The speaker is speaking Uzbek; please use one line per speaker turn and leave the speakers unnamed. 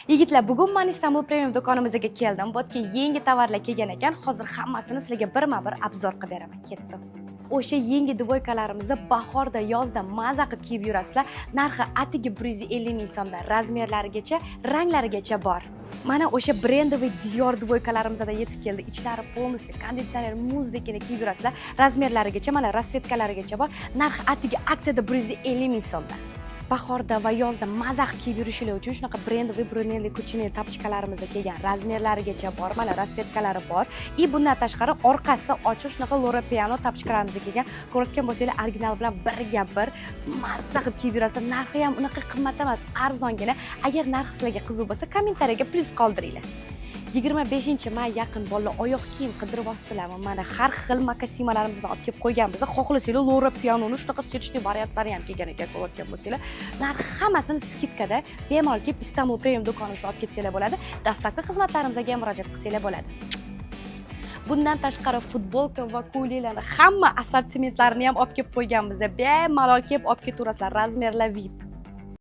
Yigitlar, bugun man Istanbul Premium do'konimizga keldim. Bu yerga yangi tovarlar kelgan ekan. Hozir hammasini sizlarga birma-bir обзор qilib beraman. Ketdim. O'sha yangi двойка larimizni bahorda, yozda maza qilib kiyib yurasizlar. Narxi atigi 150 ming so'mdan, размер larigacha, ranglarigacha bor. Mana o'sha брендовый Dior двойка larimizda yetib keldi. Ichlari полностью konditsioner, muzdekini kiyib yurasizlar. Размер larigacha, mana расцветка larigacha bor. Narxi atigi aksiyada 150 ming so'mdan. Bahorda va yozda maza qilib kiyib yurishinglar uchun shunaqa брендовый Brunello Cucinelli тапочка larimiz kelgan. Размер larigacha bor, mana расцветка lari bor. И bundan tashqari orqasi ochiq shunaqa Loro Piano тапочка larimiz kelgan. Ko'rayotgan bo'lsanglar, original bilan birga bir maza qilib kiyib yurasizlar. Narxi ham unaqa qimmat emas, arzongina. Agar narxi sizlarga qiziq bo'lsa, kommentariyaga plyus qoldiringlar. 25-may yaqin, bolalar oyoq kiyim qidiryapsizlarmi? Mana har xil mokasinalarimizni olib kelib qo'yganmiz. Xohlasanglar, Loro Pianoni shunaqa сочный variantlari ham kelgan ekan, ko'rayotgan bo'lsanglar. Narxi hammasini скидка da, bemalol kelib Istanbul Premium do'konimizda olib ketsanglar bo'ladi. Доставка xizmatlarimizga ham murojaat qilsanglar bo'ladi. Bundan tashqari futbolka va ko'ylaklarni hamma assortimentlarini ham olib kelib qo'yganmiz. Bemalol kelib olib ketaverasizlar. Размер lar VIP.